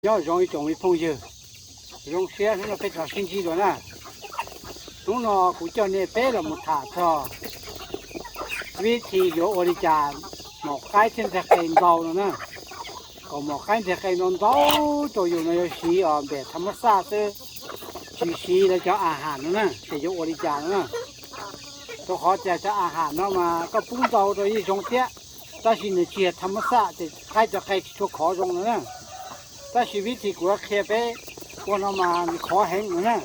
Nyob zoo ib tsoom me phooj ywg, zoo siab hnub no peb rov sib ntsib dua na. Hnub no kuv coj nej peb los mus tham txog vib thi yuav ua li cas maum qaib thiab ntxaig qe ntau no na. Kom maum qaib ntxaig qe ntau ntau rau yus no yuav siv os npem tham mab xaj xwb, tsis siv lawv cov a has no na, ces yuav ua li cas no na. Rau qhov tias cov a has no mas koj pub ntau rau yeej zoo thiab, tab sis nws tsis yog tham mab xaj ces qaib cov qe tsis tshua khov zoo no na. Tab sis vib thi kuv qhia peb ua no mas nws khov heev no na.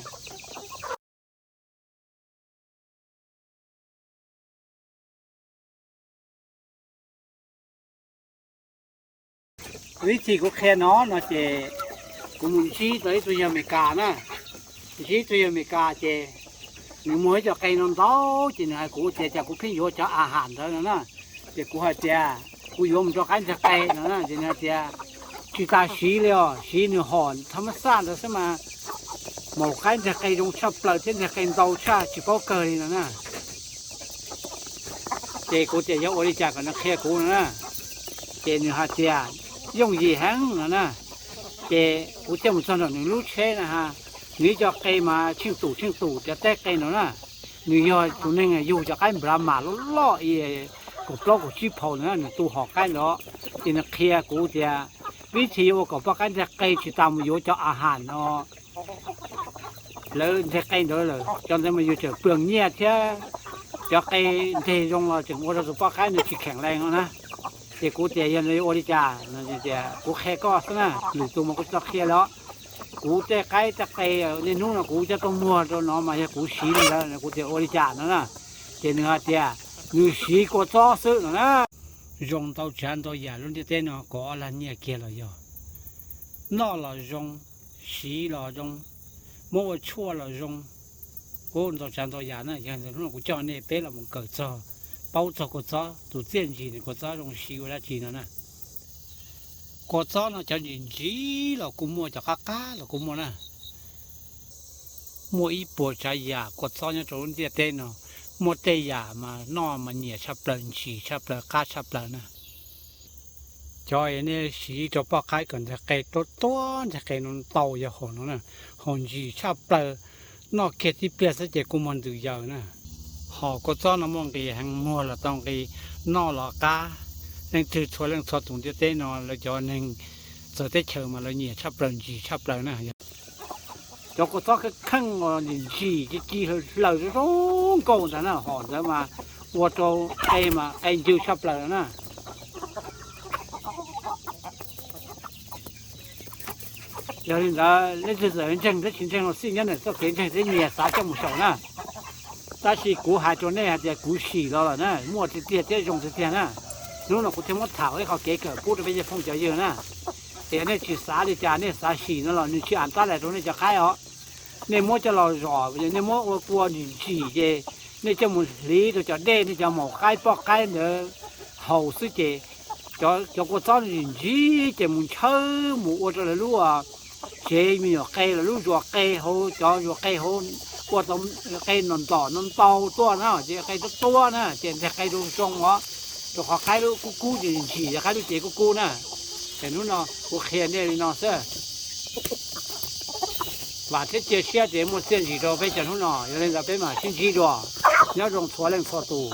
Vib thi kuv qhia no no ces kuv mus ntsib tau ib tug yawg Amelikas na. Ntsib ib tug yawg Amelikas ces nws muag ib co qe no ntau, ces nws hais kuv tias cas kuv pheej yuav cov a has ntawd no na. Ces kuv hais tias kuv yuav mus rau qaib ntxaig qe no na, ces nws hais tias tsis tas siv li os, siv nws hom tham mab xaj ntawd xwb mas maum qaib ntxaig qe zoo tshaj plaws thiab ntxaig qe ntau tshaj tsis paub kawg li no na. Ces kuv tias yog ua li cas kom nws qhia kuv no na. Ces nws hais tias yooj yim heev no na. Ces kuv thiaj mus txog nram nws lub tsheb na ha, nws ib co qe mas tsheej tus tsheej tus cov teb qe no na. Nws yog tus neeg yug cov qaib Brahma loj loj i kaum plaub kaum tsib phaus na, nws tu hom qaib ntawd. Ces nws qhia kuv tias vib thi yuav ua kom poj qaib ntxaig qe tsis tas mus yuav cov a has no. Lawv ntxaig qe ntawd lawm, cov ntawd mas yus tseem plam nyiaj thiab, cov qe ntxaig zoo los tseem ua rau tus poj qaib nws tsis kheem lees no na. Ces kuv tias yog no yuav ua li cas no, tias kuv qhia koj xwb na, lwm tus mas kuv tsis tau qhia li os. Kuv tej qaib tej qe niaj hnub no kuv coj tuaj muag rau no mas yog kuv siv li ntawd no, kuv tias ua li cas no na. Ces nws hais tias nws siv kua txob xwb no na. Zoo ntau tsav ntau yam lub ntiaj teb no, kov ob lag nyiaj kiag los yog, noj los zoo, siv los zoo, muab ua tshuaj los zoo. Ub, ntau tsav ntau yam na, yog hnub no kuv coj nej peb los mus kawm txog, paub txog kua txob tus txiaj ntsig, nws kua txob zoo siv ua dab tsi no na. Kua txob no cov ntsim ntsim los kuj muaj, cov qab qab los kuj muaj na. Muaj ib puas tsav yam kua txob nyob rau lub ntiaj teb no, muaj tej yam mas noj mas nyiam tshaj plaws, ntsim tshaj plaws, qab tshaj plaws na. Cov nej siv rau poj qaib kom ntxaig qe tuab tuab, ntxaig qe no ntau yog hom no na, hom ntsim tshaj plaws, noj kiag tib pliag xwb ces kuj muag ntws yaws na. Hom kua txob no muaj nqis heev, muag los tau nqis, noj los qab. Leej twg txhua leej txhua tus ntiaj teb no lawv cov neeg txawv teb chaws mas lawv nyiam tshaj plaws, ntsim tshaj plaws na. Cov kua txob kheej kheej uas ntsim ntsim ci ci hlaws zoo zoo nkauj ntawd na, hom ntawd mas ua rau qe mas qe ncw tshaj plaws na. Yog li ntawd leej twg txawm ntseeg thiab tsis ntseeg los xij, nyob ntawm txoj kev ntseeg thiab nyias xav coj mus xyaum na. Tab sis kuv hais rau nej hais tias kuv sim los lawm na, muaj tiag tiag thiab zoo tiag tiag na. Hnub no kuv thiaj muab tham ua ib qho kev kawm pub rau peb cov phooj cov ywg na. Es yog nej tsis xav li cas, nej xav sim no los nws tsis an tab lais rau nej cov qaib os. Nej muab coj los zom, nej muab ua kua ntsim ntsim ces nej coj mus hliv rau cov dej, nej cov maum qaib poj qaib ntawd haus xwb ces cov kua txob ntsim ntsim ces mus ntshawb mus ua rau lawv lub tsev me nyuam qe, lawv lub zuas qe hauv, cov zuas qe hauv ua tau qe ntom ntom no ntau tuaj na, ces qe tuab tuab na, ces ntxaig qe zoo zoo os. Rau qhov qaib lub kub kub ces ntsim, yog qaib lub cev kub kub na. Ces hnub no kuv qhia nej li no xwb. Vam thiab cia siab tias muaj txiaj ntsig rau peb cov hnub no, yog li ntawd peb mam sib ntsib dua. Nyob zoo txhua leej txhua tus.